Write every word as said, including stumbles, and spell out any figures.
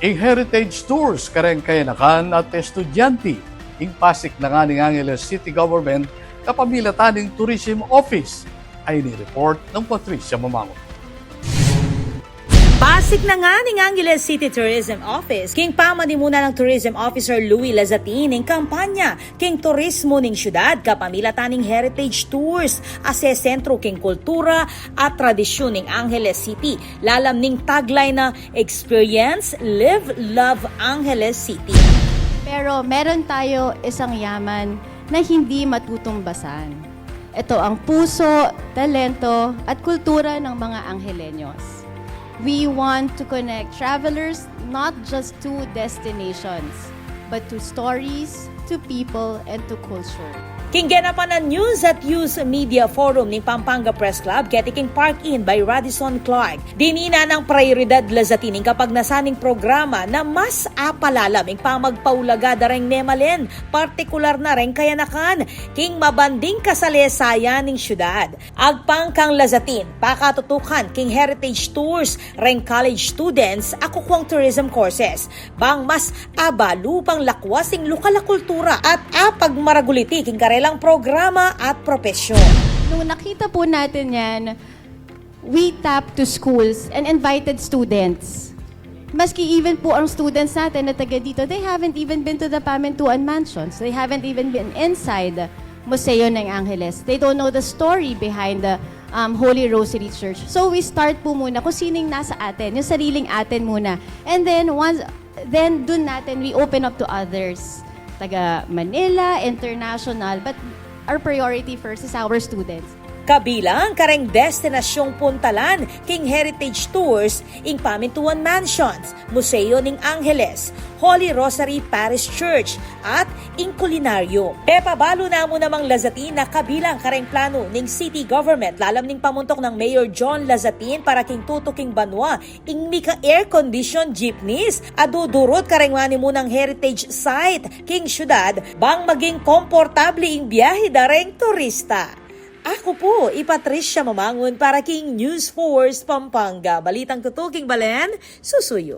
Ing heritage tours kareng kayanakan at estudyante, ing pasik na ngan ning Angeles City Government kapamilatan ning Tourism Office. Ayni ing report nang Patricia Mamangun. Pasik na ngan ning Angeles City Tourism Office king pamanimuna nang Tourism Officer Louie Lazatin ing kampanya king turismo ning syudad kapamilatan ning heritage tours a sesentru king kultura at tradisyun ning Angeles City, lalam ning tagline na Experience, Live, Love Angeles City. Pero meron tayo isang yaman na hindi matutumbasan. Ito ang puso, talento, at kultura ng mga Angheleños. We want to connect travelers not just to destinations, but to stories, to people, and to culture. King genapan a News at Use Media Forum ning Pampanga Press Club keti king Park Inn by Radisson Clark, dinina nang prioridad Lazatin ing kapagnasan ning programa na mas apalalam ing pamagpaulaga da reng memalen, partikular na reng kayanakan, king mabanding kasalesayan ning syudad. Agpang kang Lazatin, pakatutukan king heritage tours reng college students a kukuang tourism courses, bang mas abalu pang lakwas ing lokal a kultura at apagmaragul iti king karelang programa at propesyon. Nung nakita po natin yan, we tapped to schools and invited students. Maski even po ang students natin na taga dito, they haven't even been to the Pamintuan Mansions. They haven't even been inside Museo ng Angeles. They don't know the story behind the um, Holy Rosary Church. So we start po muna kung sino yung nasa atin, yung sariling atin muna. And then once then dun natin we open up to others. Taga Manila, international, but our priority first is our students. Kabilang kareng destinasyong puntalan king heritage tours ing Pamintuan Mansions, Museo ning Angeles, Holy Rosary Parish Church, at ing kulinaryo. Pepabalu na mu namang Lazatin na kabilang kareng planu ning city government lalam ning pamuntuk nang Mayor John Lazatin para king tutuking banua ing mika air-conditioned jeepneys a dudurut kareng manimunang heritage site king syudad bang maging komportable ing biyahe da reng turista. Aku pu i Patricia Mamangun para king News Force Pampanga. Balitang tutuking balen, susuyu.